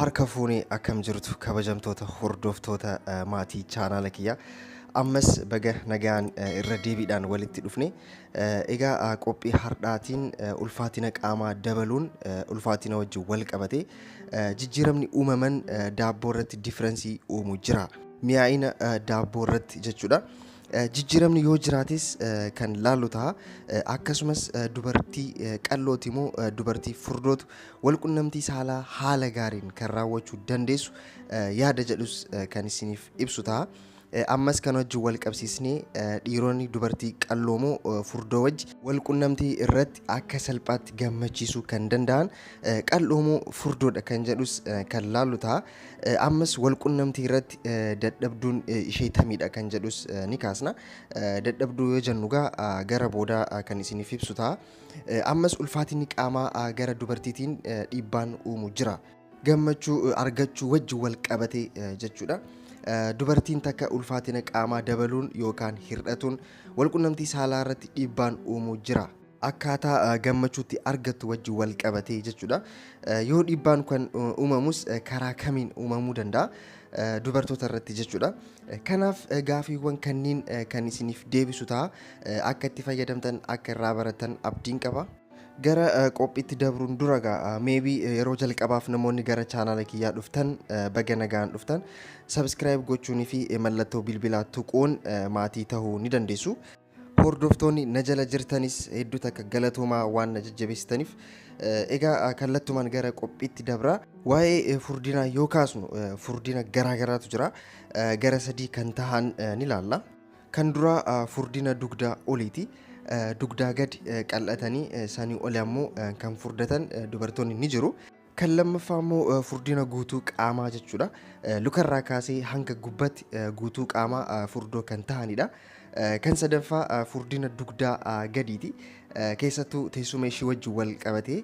Harka fuunee akkam jirtu kabajamtoota hordoftoota maatii chaanaala kiyyaa. Ammas baga nagaan irra deebiidhaan walitti dhufne. Egaa qophii hardhaatiin ulfaatina qaamaa dabaluun ulfaatina wajjin wal qabate jijjiiramni uumaman daabboo irratti difference uumu jira. Mi'aayina daabboo irratti jechuudha. Jijjiiramni yoo jiraates kan laallu ta'a. Akkasumas dubartii qal'ooti moo dubartii furdootu walqunnamtii saalaa haala gaariin kan raawwachuu dandeessu yaada jedhus kan isiniif ibsu ta'a. Ammas kan wajjin wal qabsiisnee dhiironni dubartii qalloo moo furdoo wajji walqunnamtii irratti akka salphaatti gammachiisuu kan danda'an qalloo moo furdoodha kan jedhus kan laallu ta'a. Ammas walqunnamtii irratti dadhabduun ishee tamiidha kan jedhus ni kaasna. Dadhabduu yoo jennu gaa gara boodaa kan isiniif ibsu ta'a. Ammas ulfaatinni qaamaa gara dubartiitiin dhiibbaan uumu jira. Gammachuu argachuu wajji wal qabate jechuudha. Dubartiin takka ulfaatina qaamaa dabaluun yookaan hir'atuun walqunnamtii saalaa irratti dhiibbaan uumu jira. Akkaataa gammachuutti argattu wajji wal qabatee jechuudha. Yoo dhiibbaan kan uumamus karaa kamiin uumamuu danda'a? Dubartoota irratti jechuudha. Kanaaf gaafiiwwan kanneen kan isiniif deebisu ta'a. Akka itti fayyadamtan akka irraa baratan abdiin qaba. Gara qophiitti dabruun dura gaa maybe yeroo jalqabaaf namoonni gara chaanaala kiyyaa dhuftan baga nagaan dhuftan, subscribe gochuunii fi mallattoo bilbilaa tuquun maatii ta'uu ni dandeessu. Hordoftoonni na jala jirtanis hedduu takka galatoomaa waan na jajjabeessitaniif. Egaa kallattumaan gara qophiitti dabra. Waa'ee furdinaa yoo kaasnu furdina garaagaraatu jira. Gara sadii kan tahan ni ilaalla. Kan duraa furdina dugdaa oliiti. Dugdaa gadi qal'atanii sanii oli ammoo kan furdatan dubartoonni ni jiru. Kan lammaffaa immoo furdina guutuu qaamaa jechuudha. Lukarraa kaasee hanga gubbatti guutuu qaamaa furdoo kan ta'anidha. Kan sadaffaa furdina dugdaa gadiiti. Keessattuu teessuma ishii wajjin wal qabatee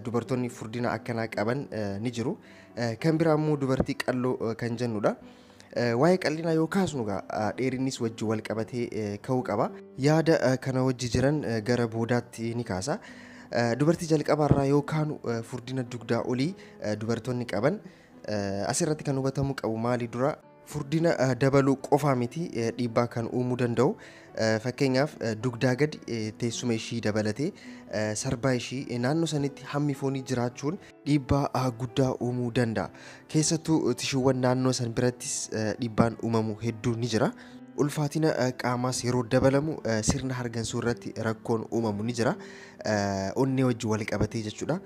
dubartoonni furdina akkanaa qaban ni jiru. Kan biraa immoo dubartii qalloo kan jennudha. Waa'ee qal'inaa yoo kaasnu egaa dheerinnis wajjin wal qabatee ka'uu qaba. Yaada kana wajji jiran gara boodaatti ni kaasa. Dubartii jalqabaarraa yoo kaanu furdina dugdaa olii dubartoonni qaban asirratti kan hubatamuu qabu maali dura furdina dabaluu qofaa miti dhiibbaa kan uumuu danda'u. Fakkeenyaaf dugdaa gadi teessuma ishii dabalatee sarbaa ishii naannoo sanitti hammi foonii jiraachuun dhiibbaa guddaa uumuu danda'a. Keessattuu tishuuwwan naannoo san birattis dhiibbaan uumamu hedduu ni jira. Ulfaatina qaamaas yeroo dabalamu sirna hargansuu irratti rakkoon uumamu ni jira. Onnee wajjin wal qabatee jechuudha.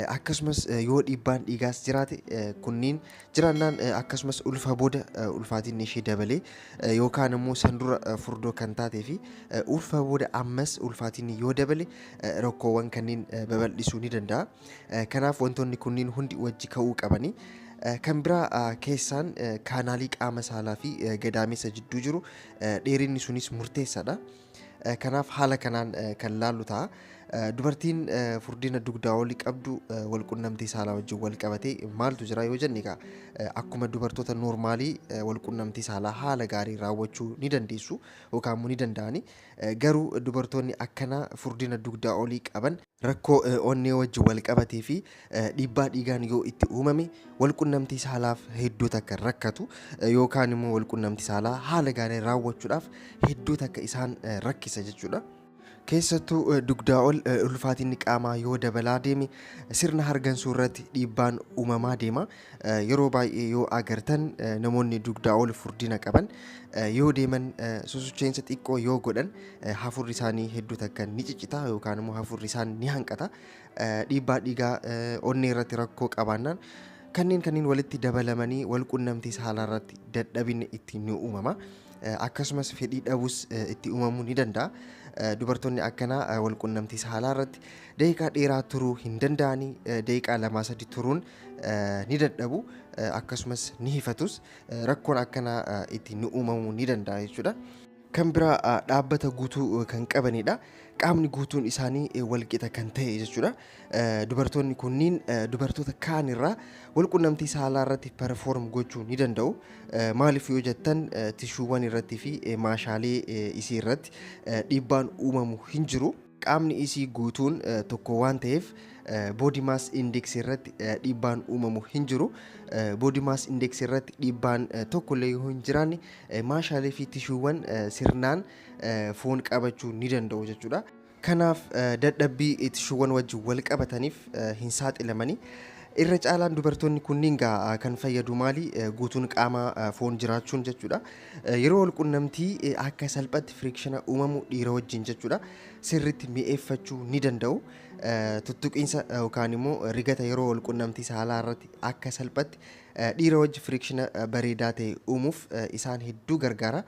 Akkasumas yoo dhiibbaan dhiigaas jiraate kunniin jiraannaan akkasumas ulfa booda ulfaatinni ishee dabalee yookaan immoo san dura furdoo kan taatee fi ulfa booda ammas ulfaatinni yoo dabale rakkoowwan kanneen babal'isuu ni danda'a. Kanaaf wantoonni kunniin hundi wajji ka'uu qabani. Kan biraa keessaan kaanaalii qaama saalaa fi gadaamessa jidduu jiru dheerinni sunis murteessaadha. Kanaaf haala kanaan kan laallu ta'a. Dubartiin furdina dugdaa olii qabdu walqunnamtii saalaa wajjin wal qabatee maaltu jira yoo jenne egaa akkuma dubartoota noormaalii walqunnamtii saalaa haala gaarii raawwachuu ni dandeessu yookaan immoo ni danda'ani. Garuu dubartoonni akkanaa furdina dugdaa olii qaban rakkoo onnee wajjin wal qabatee fi dhiibbaa dhiigaan yoo itti uumame walqunnamtii saalaaf hedduu takka rakkatu yookaan immoo walqunnamtii saalaa haala gaarii raawwachuudhaaf hedduu takka isaan rakkisa jechuudha. Keessattuu dugdaa ol ulfaatinni qaamaa yoo dabalaa deeme sirna hargansuu irratti dhiibbaan uumamaa deema. Yeroo baay'ee yoo agartan namoonni dugdaa ol furdina qaban yoo deeman sosocheensa xiqqoo yoo godhan hafuurri isaanii hedduu takka ni ciccita yookaan immoo hafuurri isaanii ni hanqata. Dhiibbaa dhiigaa onnee irratti rakkoo qabaannaan kanneen walitti dabalamanii walqunnamtii saalaa irratti dadhabinni itti ni uumama. Akkasumas fedhii dhabus itti uumamuu ni danda'a. Dubartoonni akkanaa walqunnamtii saalaa irratti daqiiqaa dheeraa turuu hin danda'anii, daqiiqaa 2-3 turuun ni dadhabu, akkasumas ni hifatus, rakkoon akkanaa itti ni uumamuu ni danda'a jechuudha. Kan biraa dhaabbata guutuu kan qabanidha. Qaamni guutuun isaanii walqixa kan ta'e jechuudha. Dubartoonni kunniin dubartoota kaan irraa walqunnamtii saalaa irratti perform gochuu ni danda'u. Maaliif yoo jettan tishuuwwan irratti fi maashaalee isii irratti dhiibbaan uumamu hin jiru. Qaamni isii guutuun tokko waan ta'eef Body mass index irratti dhiibbaan uumamu hin jiru. Body mass index irratti dhiibbaan tokkollee yoo hin jiraanne, maashaalee fi tishuuwwan sirnaan foon qabachuu ni danda'u jechuudha. Kanaaf dadhabbii tishuuwwan wajjin wal qabataniif hin saaxilamani. Irra caalaan dubartoonni kunniin gaa kan fayyadu maali? Guutuun qaama foon jiraachuun jechuudha. Yeroo wal qunnamtii akka salphatti friction uumamu dhiira wajjin jechuudha, sirriitti mi'eeffachuu ni danda'u. Tuttuqiinsa yookaan immoo rigata yeroo wal qunnamtii saalaa irratti akka salphatti dhiira wajji friction bareedaa ta'e uumuuf isaan hedduu gargaara.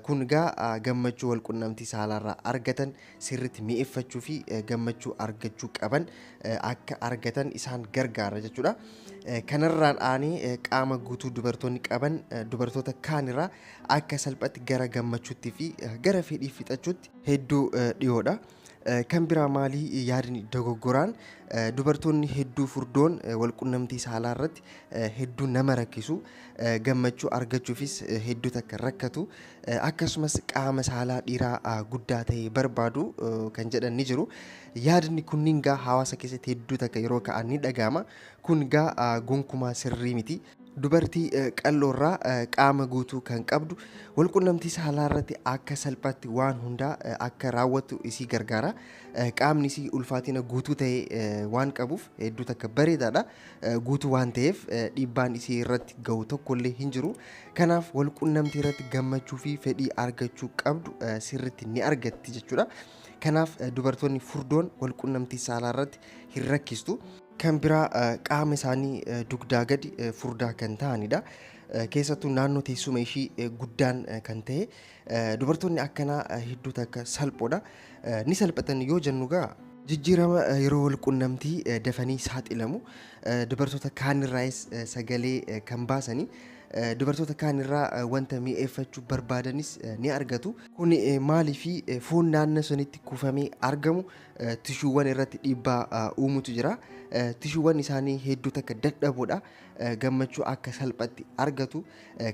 Kun gaa gammachuu wal qunnamtii saalaarraa argatan sirriitti mi'eeffachuu fi gammachuu argachuu qaban akka argatan isaan gargaara jechuudha. Kanarraan aanee qaama guutuu dubartoonni qaban dubartoota kaanirraa akka salphatti gara gammachuutti fi gara fedhii fixachuutti hedduu dhiyoodha. Kan biraa maalii? Yaadni dogoggoraan dubartoonni hedduu furdoon wal qunnamtii saalaa irratti hedduu nama rakkisu, gammachuu argachuufis hedduu takka rakkatu, akkasumas qaama saalaa dhiiraa guddaa ta'e barbaadu kan jedhan ni jiru. Yaadni kunniin gaa hawaasa keessatti hedduu takka yeroo ka'an ni dhaga'ama. Kun gaa gonkumaa sirrii miti. Dubartii qal'oorraa qaama guutuu kan qabdu walqunnamtii saalaa irratti akka salphaatti waan hundaa akka raawwattu isii gargaara. Qaamni isii ulfaatina guutuu ta'e waan qabuuf hedduu takka bareedaadha. Guutuu waan ta'eef dhiibbaan isii irratti gahu tokkollee hin jiru. Kanaaf walqunnamtii irratti gammachuu fi fedhii argachuu qabdu sirriitti ni argatti jechuudha. Kanaaf dubartoonni furdoon walqunnamtii saalaa irratti hin rakkistu. Kan biraa qaama isaanii dugdaa gadi furdaa kan ta'anidha. Keessattuu naannoo teessuma ishii guddaan kan ta'e dubartoonni akkanaa hedduu takka salphoodha. Ni salphatan yoo jennu gaa, jijjiirama yeroo wal qunnamtii dafanii saaxilamu. Dubartoota kaanirraayis sagalee kan baasanii, dubartoota kaanirraa wanta mi'eeffachuu barbaadanis ni argatu. Kun maaliifi? Foon naannoo sanitti kuufamee argamu tishuuwwan irratti dhiibbaa uumutu jira. Tishuuwwan isaanii hedduu takka dadhaboodha. Gammachuu akka salphatti argatu.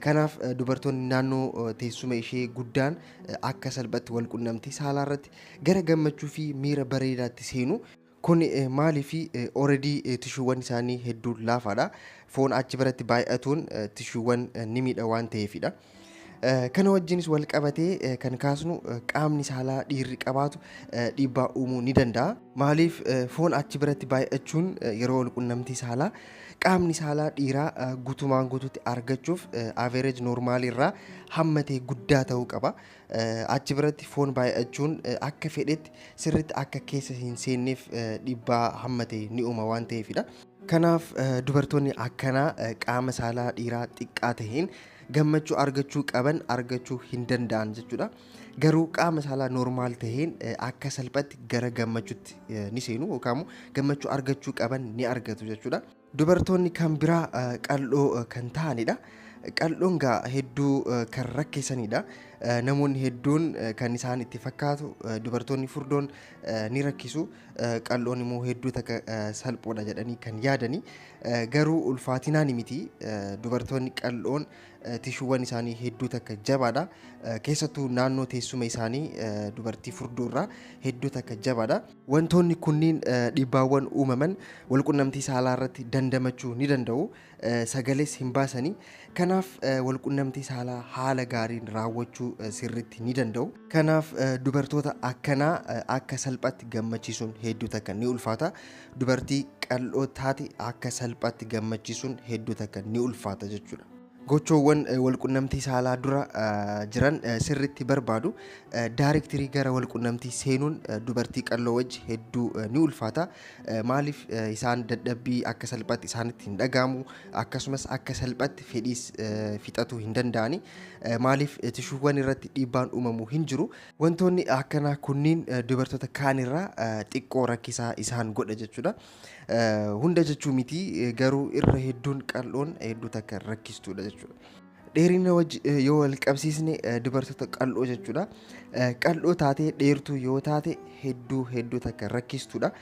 Kanaaf dubartoonni naannoo teessuma ishee guddaan akka salphatti wal qunnamtii saalaa irratti gara gammachuu fi miira bareedaatti seenu. Kun maaliifi? Already tishuuwwan isaanii hedduu laafaadha. Foon achi biratti baay'atuun tishuuwwan ni miidha waan ta'eefidha. Kana wajjinis wal qabatee kan kaasnu, qaamni saalaa dhiirri qabaatu dhiibbaa uumuu ni danda'a. Maaliif? Foon achi biratti baay'achuun yeroo wal qunnamtii saalaa qaamni saalaa dhiiraa guutumaan guutuutti argachuuf average normal irraa hamma ta'e guddaa ta'uu qaba. Achi biratti foon baay'achuun akka fedhetti sirriitti akka keessa hin seenneef dhiibbaa hamma ta'e ni uuma waan ta'eefidha. Kanaaf dubartoonni akkanaa qaama saalaa dhiiraa xiqqaa ta'een gammachuu argachuu qaban argachuu hin danda'an jechuudha. Garuu qaama saalaa normal ta'een akka salphatti gara gammachuutti ni seenu yookaan gammachuu argachuu qaban ni argatu jechuudha. Dubartoonni kan biraa qal'oo kan ta'anidha. Qal'oon gaa hedduu kan rakkisanidha. Namoonni hedduun kan isaan itti fakkaatu dubartoonni furdoon ni rakkisu, qal'oon immoo hedduu takka salphoodha jedhanii kan yaadani. Garuu ulfaatinaan miti. Dubartoonni qal'oon tishuuwwan isaanii hedduu takka jabaadha. Keessattuu naannoo teessuma isaanii dubartii furdoo irraa hedduu takka jabaadha. Wantoonni kunniin dhiibbaawwan uumaman walqunnamtii saalaa irratti dandamachuu ni danda'u. Sagalees hin baasanii. Kanaaf walqunnamtii saalaa haala gaariin raawwachuu sirriitti ni danda'u. Kanaaf dubartoota akkanaa akka salphaatti gammachiisuun hedduu takka ni ulfaata. Dubartii qal'oo taate akka salphaatti gammachiisuun hedduu takka ni ulfaata jechuudha. Gochoowwan walqunnamtii saalaa dura jiran sirriitti barbaadu. Directly gara walqunnamtii seenuun dubartii qal'oo wajji hedduu ni ulfaata. Maaliif? Isaan dadhabbii akka salphaatti isaanitti hin dhaga'amu, akkasumas akka salphaatti fedhiis fixatuu hin danda'ani. Maaliif? Tishuuwwan irratti dhiibbaan uumamu hin jiru. Wantoonni akkanaa kunniin dubartoota kaanirraa xiqqoo rakkisaa isaan godha jechuudha. Hunda jechuu miti, garuu irra hedduun qal'oon hedduu takka rakkistuudha jechuudha. Dheerina wajji yoo wal qabsiisne, dubartoota qal'oo jechuudha. Qal'oo taatee dheertuu yoo taate hedduu hedduu takka rakkistuudha.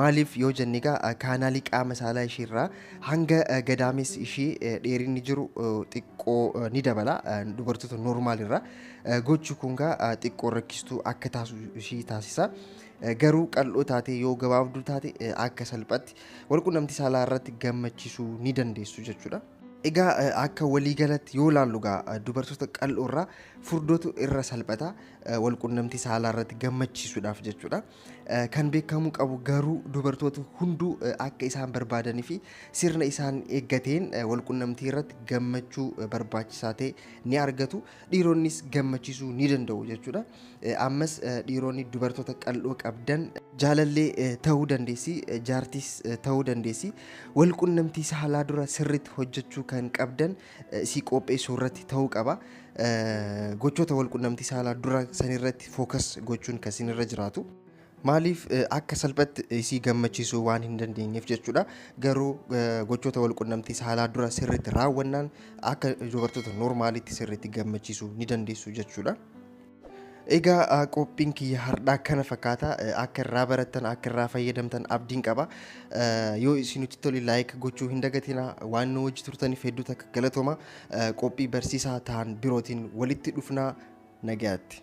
Maaliif yoo jenne egaa, kaanaalii qaama saalaa ishiirraa hanga gadaameessi ishii dheerinni jiru xiqqoo ni dabala dubartoota normal irraa. Gochi kun gaa xiqqoo rakkistuu akka taasisu ishii taasisa. Garuu qal'oo taatee yoo gabaabduu taate akka salphatti walqunnamtii saalaa irratti gammachiisuu ni dandeessu jechuudha. Egaa akka waliigalatti yoo laallu gaa, dubartoota qal'oo irraa furdootu irra salphata walqunnamtii saalaa irratti gammachiisuudhaaf jechuudha. Kan beekamuu qabu garuu dubartoota hunduu akka isaan barbaadanii fi sirna isaan eeggateen walqunnamtii irratti gammachuu barbaachisaa ta'e ni argatu. Dhiironnis gammachiisuu ni danda'u jechuudha. Ammas dhiironni dubartoota qal'oo qabdan, jaalallee ta'uu dandeessi, jaartis ta'uu dandeessi, walqunnamtii saalaa dura sirriitti hojjechuu kan qabdan si qopheessuu irratti ta'uu qaba. Gochoota walqunnamtii saalaa dura sanirratti focus gochuun kan isinirra jiraatu. Maaliif, akka salphatti isii gammachiisuu waan hin dandeenyeef jechuudha. Garuu gochoota walqunnamtii saalaa dura sirriitti raawwannaan akka dubartoota normaalitti sirriitti gammachiisuu ni dandeessu jechuudha. Egaa qophiin kiyya har'aa kana fakkaata. Akka irraa barattan, akka irraa fayyadamtan abdiin qaba. Yoo isinitti tole like gochuu hin dagatinaa. Waan nu wajji turtaniif hedduu takka galatooma. Qophii barsiisaa ta'an birootiin walitti dhufnaa, nagayaatti.